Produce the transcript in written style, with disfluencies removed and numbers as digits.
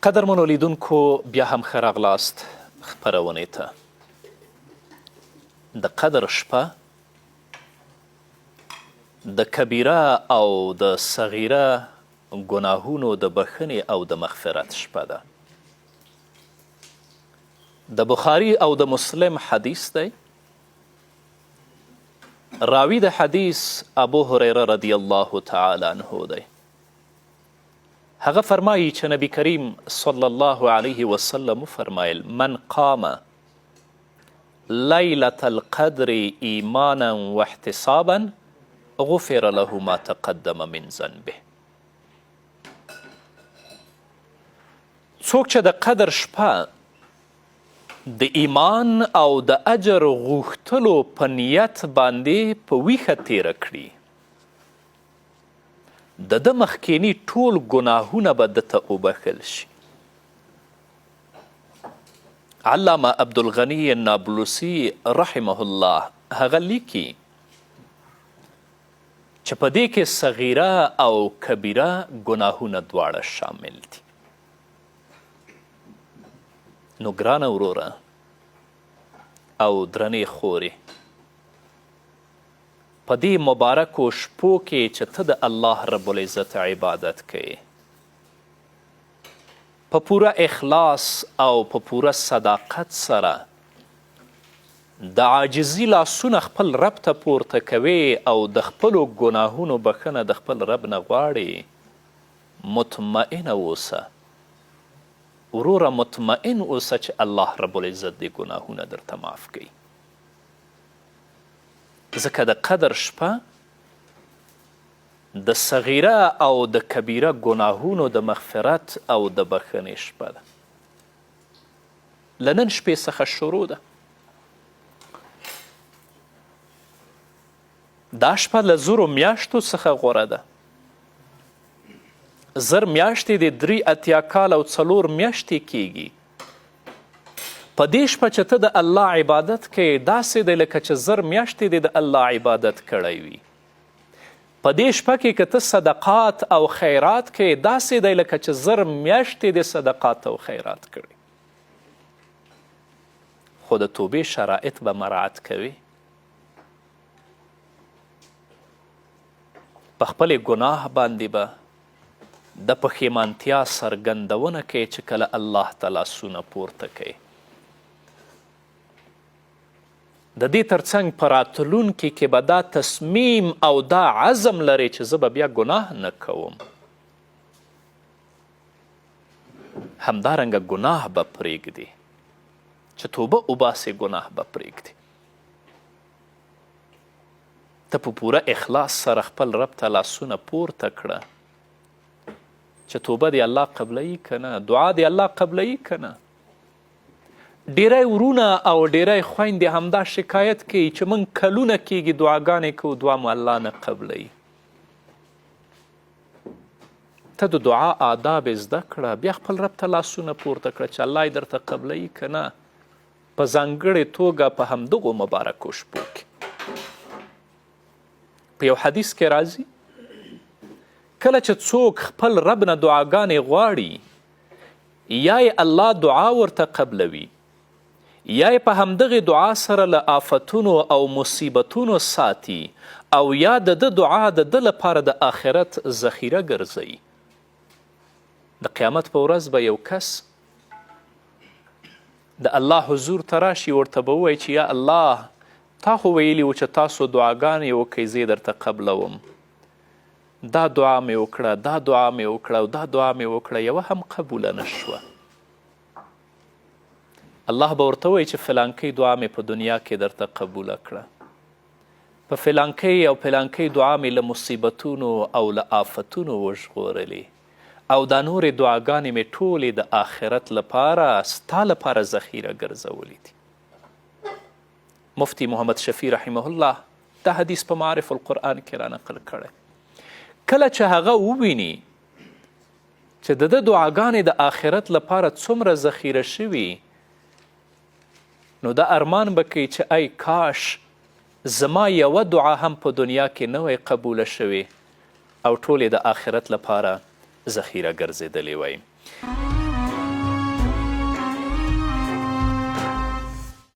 قدرمنو لیدونکو بیا هم ښه راغلاست خپرونې ته. د قدر شپه د کبیره او د صغیره ګناهونو د بښنې او د مغفرت شپه ده. د بخاري او د مسلم حدیث دی. راوی د حدیث ابو هریره رضی الله تعالی عنه دی. هغه فرمایي چې نبی کریم صلی الله علیه وسلم وفرمایل: من قام لیلة القدر ایمانا واحتسابا غفر له ما تقدم من ذنبه. څوک چې د قدر شپه د ایمان او د اجر غوښتلو په نیت باندې په ویښه تیره کړي، د ده مخکیني ټول ګناهونه به ده ته وبښل شي. علامه عبدالغني نابلسي رحمه الله هغه لیکي چې په دې کې صغیره او کبیره ګناهونه دواړه شامل دي. نو ګرانه وروره او درنې خورې، په دې مبارکو شپو کې چې ته د الله رب العزت عبادت کوې، په پوره اخلاص او په پوره صداقت سره د عاجزي لاسونه خپل رب ته پورته کوې او د خپلو ګناهونو بښنه د خپل رب نه غواړې، مطمئنه اوسه وروره، مطمئن اوسه چې الله رب العزت دې ګناهونه درته معاف کوي. ځکه د قدر شپه د صغیره او د کبیره ګناهونو د مغفرت او د بخښنې شپه ده. له نن شپې څخه شروع ده. دا شپه له زرو میاشتو څخه غوره ده. 1000 میاشتې د 83 کال او 4 میاشتې کیږي. په دې شپه چې ته د الله عبادت کوې، داسې دی لکه چې 1000 میاشتې دې د الله عبادت کړی وي. په دې شپه کې که ته صدقات او خیرات کوې، داسې دی لکه چې 1000 میاشتې دې صدقات او خیرات کړي. خو د توبې شرایط به مراعت کوي. په خپلې ګناه باندې به د پښیمانتیا څرګندونه کوي چې کله الله ته لاسونه پورته کوي. د دې ترڅنګ په راتلونکي کې به دا تصمیم او دا عزم لري چې زه به بیا ګناه نه کوم. همدارنګه ګناه به پرېږدي، چې توبه وباسې ګناه به پرېږدي. ته په پوره اخلاص سره خپل رب ته لاسونه پورته کړه چې توبه دی الله قبلوي که نه، دعا دی الله قبلوي که نه. ډیری ورونه او ډیری خویندې همدا شکایت کوي چې موږ کلونه کیږي دعاګانې کوو، دعا مو الله نه قبلوي. ته د دعا آداب زده کړه، بیا خپل رب ته لاسونه پورته کړه چې الله یې درته قبلوي که نه، په ځانګړې توګه په همدغو مبارکو شپو کې. په یو حدیث کې راځي کله چې څوک خپل رب نه دعاګانې غواړي، یا یې الله دعا ورته قبلوي، یا یې په همدغې دعا سره له آفتونو او مصیبتونو ساتي، او یا د ده دعا د ده لپاره د آخرت ذخیره ګرځوي. د قیامت په ورځ به یو کس د الله حضور ته راشي، ورته به ووایي چې یا الله، تا خو ویلي و چې تاسو دعاګانې وکړئ، زه یې درته قبلوم. دا دعا مې وکړه، دا دعا مې وکړه او دا دعا مې وکړه، یوه هم قبوله نه شوه. الله به ورته ووایي چې فلانکۍ دعا مې په دنیا کې درته قبوله کړه، په فلانکۍ او فلانکۍ دعا مې له مصیبتونو او له آفتونو وژغورلې، او دا نورې دعاګانې مې ټولې د آخرت لپاره ستا لپاره ذخیره ګرځولې دي. مفتي محمد شفیع رحمه الله دا حدیث په معارف القرآن کې را نقل کړی. کله چې هغه وویني چې د ده دعاګانې د آخرت لپاره څومره ذخیره شوي، نو دا ارمان به کوي چې ای کاش زما یوه دعا هم په دنیا کې نه وای قبوله شوې او ټولې د آخرت لپاره ذخیره ګرځېدلې وای.